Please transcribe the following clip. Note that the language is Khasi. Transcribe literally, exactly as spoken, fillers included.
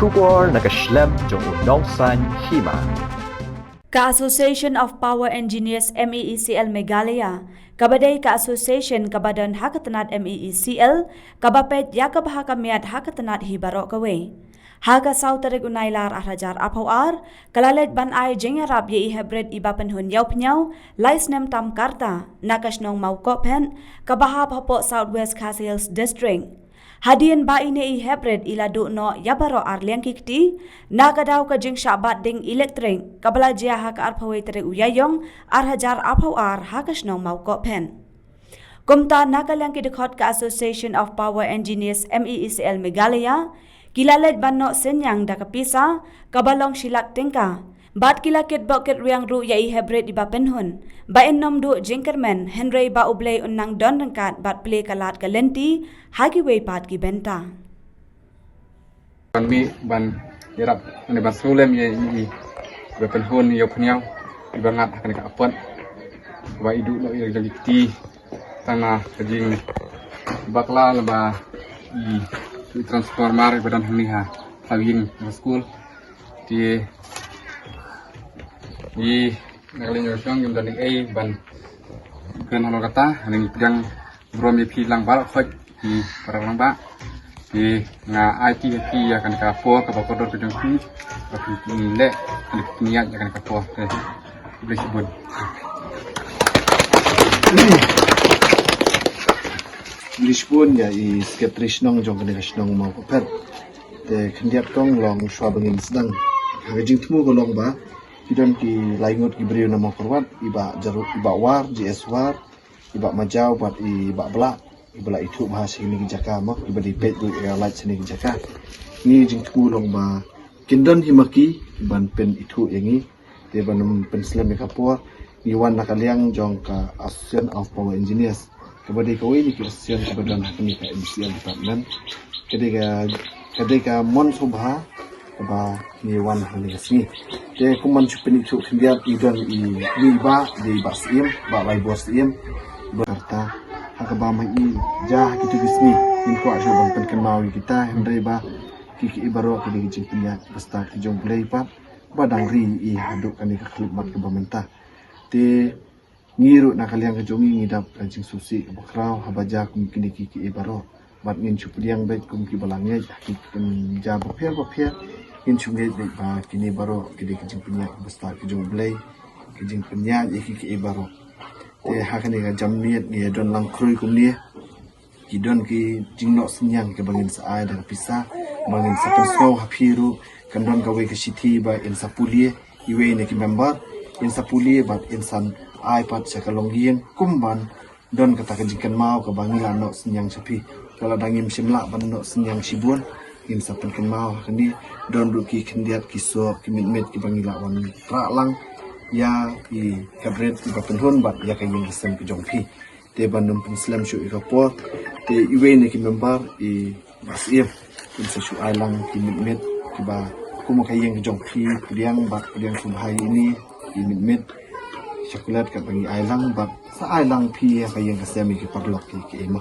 Khubor na ka shlem jong u nongsaiñ hima. Ka Association of Power Engineers M E E C L Meghalaya, kaba dei ka association kaba don ha ka tnat M E E C L, kaba peit ïa ka bha ka miat ha ka tnat hi baroh kawei. Ha ka saw tarik u Nailar ar hajar arphew ar, ka la leit ban ai jingïarap ïa i Heprit Ibapynhun Ïawphniaw, lai snem tam ka rta, na ka shnong Mawkohphet, kaba hap hapoh South West Khasi Hills District. Hadien ba ine i Heprit i la duh noh ïa baroh ar liang ki kti, na ka daw ka jingshah bat ding elektrik, kaba la jia ha ka arphew wei tarik u Ïaïong, ar hajar arphew ar ha ka shnong Mawkohphet. Kumta na ka liang ki dkhot ka Association of Power Engineers M E E C L Meghalaya, ki la leit ban noh synñiang da ka pisa, kaba long shi lak tyngka. Bad ki la kit bok kit rwiang ruh ïa i Heprit Ibapynhun, ba in ym duh jingkyrmen, hynrei ba U Blei un nang don ryngkat bad plie ka lad ka lynti, ha kiwei pat ki bynta. Ban mih ban ïarap, ne ban sngewlem ïa i, i Ibapynhun Ïawphniaw, iba ngat ha kane ka apot, ba i duh noh ïa ka jong ki kti, tang na ka jingbakla lem bad i, i transformer iba don hangne ha, ha ïing ha skul. Te i na ka liang jong shnong ngim don ei ban kren halor kata, hangne pdiang burom ïa phi lang baroh khoit, phi para lang ba. Te nga ai ti ïa phi ïa kane ka por kaba kordor ka jong phi, ba phi leh, kane phi ïa ïa kane ka por. Te bless bun. Bless bun ïa i secretary shnong jong kane ka shnong Mawkohphet. Te khyndiat tang long shuwa ba ngin sdang. Ha ka jingthmu ka long ba ki don ki lai ngut ki briew na Mawkyrwat, i Bah Jaru, i Bah War, G S War, i Bah Majaw bad i Bah Blah, iba la ithuh bha sha kine ki jaka mo, iba dei peit ruh ïa lait sha kine ki jaka. Ngi jingthmu long ba kin don hi ma ki ban pynithuh ïa ngi. Te ban ym pynslem ïa ka por, ngi wan na ka liang jong ka Association of Power Engineers, kaba dei kawei na ki association kaba don ha kane ka M C L department. Ka dei ka, ka dei ka mon sngewbha kaba ngi wan ha kane ka sngi. Te kum ban shu pynithuh khyndiat, i don i, i Bah, dei Bah Syiem, Bah Laibor Syiem, ba ka rta. Ha kaba ma i jia ha kito ki sngi, ngim kwah shuh ban pynkynmaw ïa kita, hynrei ba ki, ki baroh ki dei ki jingpynïaid ba stad ki jong U Blei pat, ba dang ri i haduh kane ka khyllipmat kaba mynta. Te ngi ruh na ka liang ka jong ngi ngi dap ka jingsngewsih kaba khraw haba jia kum kine ki, ki baroh. Bad ngin shu pdiang beit kum kiba la ngeit ha ki kynja bapher bapher. Ngin shu ngeit beit ba kine baroh ki dei ki jingpynïaid ba stad ki jong U Blei, ki jingpynïaid ïa ki, ki baroh. Te ha kane ka janmiet ngi don lang khrui kumne. Ki don ki jingnoh synñiang kiba ngin sa ai da ka pisa, ba ngin sa pynsngew ha phi ruh, kan don kawei ka shithi ba in sa pule, iwei na ki member, in sa pule bad in sa ai pat sha ka longïing, kum ban don kata ka jingkynmaw kaba ngi la noh synñiang sha phi. Ka lada ngim shym lah ban noh synñiang shibun, ngin sa pynkynmaw ha kane, don ruh ki khyndiat ki soh, ki mitmit kiba ngi la wan rah lang ïa i Heprit Ibapynhun bad ïa ka ïing ka sem ka jong phi. Te ban ym pynslem shuh ïa ka por, te iwei na ki member i Bah Syiem, in sa shu ai lang ki mitmit kiba kum ka ïing ka jong phi, pdiang bad pdiang sngewbha ïa ine i mitmit chocolate kaba ngi ai lang bad sa ai lang phi ïa ka ïing ka sem ïa ki paralok ki, ki ïma.